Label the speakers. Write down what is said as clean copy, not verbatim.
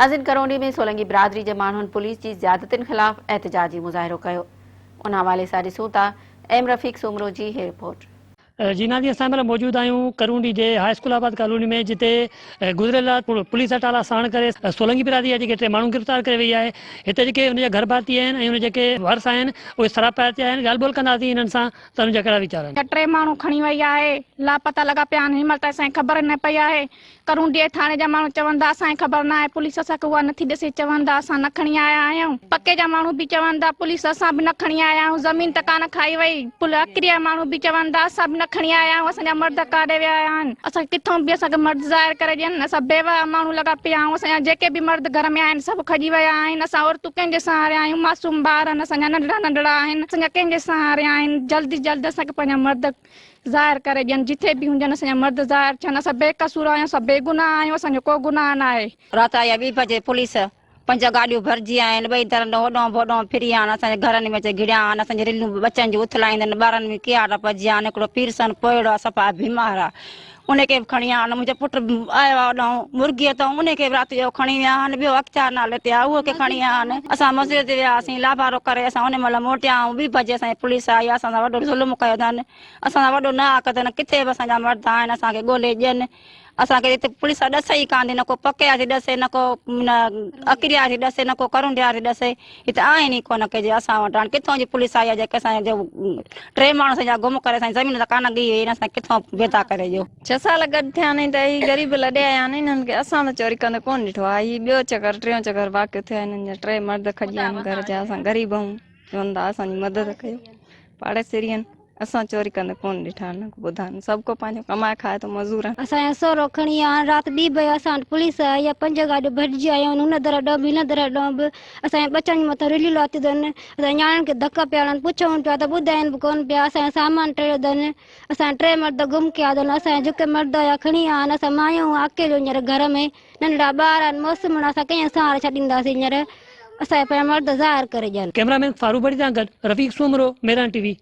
Speaker 1: ناظرين ڪرونڊي ۾ سولنگي برادري جي ماڻهن پوليس جي زيادتين خلاف احتجاجي مظاهرو ڪيو ان حوالي سان ڏسون ٿا ايم رفيق سومرو جي هي رپورٽ.
Speaker 2: جي ناظرين اسان هن مهل موجود آهيون ڪرونڊي جي هاء اسڪول آباد ڪالوني ۾ جتي گذريل رات پوليس اٽالا ساڻ ڪري سولنگي برادري جا جيڪي ٽي ماڻهو گرفتار ڪري وئي آهي هتي جيڪي ان جا گهر ڀاتي آهن ۽ ان جيڪي وارث آهن اهي سراپا تي آهن ڳالهه ٻولهه ڪنداسين انهن سان ته انهن جا ڪهڙا ويچار آهن.
Speaker 3: جا ٽي ماڻهو کڻي وئي آهي لاپتا لڳا پيا آهن هن مهل تائين اسان کي خبر نه پئي آهي ڪرونڊيء ٿاڻي جا ماڻهو چون ٿا اسان کي خبر ناهي، پوليس اسان کي اها نٿي ڏسي، چون ٿا اسان نه کڻي آيا آهيون، پڪي جا ماڻهو به چون ٿا پوليس اسان به نه کڻي آيا آهيون، زمين ته ڪانه کائي وئي، اڪريء جا ماڻهو به چون ٿا اسان به نه کڻي آيا آهيون، اسان جا مرد ڪاڏي ويا آهن، اسان کي ڪٿان به اسان کي مرد ظاهر ڪري ڏين، اسان بيواهه ماڻهو لڳا پيا آهيون، اسان جا جيڪي به مرد گهر ۾ آهن سڀ کڄي ويا آهن، اسان عورتون ڪنهن جي سهاري آهيون، معصوم ٻار آهن اسان جا ننڍڙا ننڍڙا آهن، اسان جا ڪنهن جي سهاري آهن، جلد جلد اسان کي پنهنجا مرد. ظاهر ڪري ڏين، جٿي به هجن اسان جا مرد ظاهر ٿين، اسان بي قصور آهيون، اسان بي گناهه آهيون، اسان جو ڪو گناهه نه آهي.
Speaker 4: رات آئي آ ٻي بجي پوليس پنج گاڏيون ڀرجي آيا آهن ٻئي درن ڏانهن هوڏانهن به هوڏانهن ڦري آيا آهن اسان جي گهرن ۾ اچي گهڙيا آهن اسان جي رليون ٻچن جون اٿلائيندن ٻارن ۾ ڪياڙا پئجي ويا آهن هڪڙو پيرسن پوئڙو آ صفا بيمار آ ان کي به کڻي ويا آهن منهنجو پٽ آيو آ هوڏانهن مرگيء تان ان کي به رات جو کڻي ويا آهن ٻيو اختيار نالي تي آ اهو کي کڻي ويا آهن اسان مسجد تي ويا هئاسين لابارو ڪري اسان ان مهل موٽيا آهيون ٻي بجي اسان جي پوليس آئي اسان سان وڏو ظلم ڪيو اٿن اسان سان وڏو ناحق اٿن ڪٿي به اسان جا مرد آهن اسان کي ڳولي ڏين اسان کي هتي پوليس ڏسي ئي ڪانه ٿي نه ڪو پڪي واري ڏسي نه ڪو اڪري واري ڏسي نه ڪو ڪرونڊي واري ڏسي هتي آهن ئي ڪونه ڪي جي اسان وٽ هاڻي ڪٿان جي پوليس آئي آهي جيڪي اسان جو ٽي ماڻهو اسان جا گم ڪري اسان جي زمين ته ڪانه ڳئي وئي اسان کي ڪٿان پيدا ڪري ڏيو.
Speaker 5: ڇهه سال گڏ ٿيا آهن ته هي غريب لڏي آيا آهن انهن کي اسان ته چوري ڪندي ڪونه ڏٺو آهي هي ٻيو چڪر ٽيون چڪر واقعو ٿيو آهي انهن جا ٽي مرد کڄي آيا آهن گهر جا اسان غريب آهيون چون ٿا اسان جي مدد ڪيو پاڙيسري آهن اسان چوري ڪندي ڪونه ڏٺا نه ڪو ٻڌا آهن سڀ ڪو پنهنجو ڪمائي کائي ٿو مزور آهن.
Speaker 6: اسان جو سهرو کڻي آيا آهن رات ٻي بجي اسان وٽ پوليس آئي آهي پنج گاڏيون ڀرجي آيون آهن هن در ڏانهن به هن در ڏانهن به اسان جي ٻچن جي مٿان رليون لاتيون اٿن اسان جي نياڻين کي ڌڪ پيا هڻن پڇون پيا ته ٻڌائين به ڪونه پيا اسان جو سامان ٽڙيو اٿن اسان جا ٽي مرد گم ڪيا اٿن اسان جا جيڪي مرد هيا کڻي آيا آهن اسان مايون اڪيليون هينئر گهر ۾ ننڍڙا ٻار آهن موسمڻ اسان ڪيئن سهاري ڇڏينداسين هينئر اسان جا پنهنجا مرد ظاهر ڪري ڏين.
Speaker 2: ڪئميرا مين فاروق ڀٽي سان گڏ رفيق سومرو، ميران ٽي وي.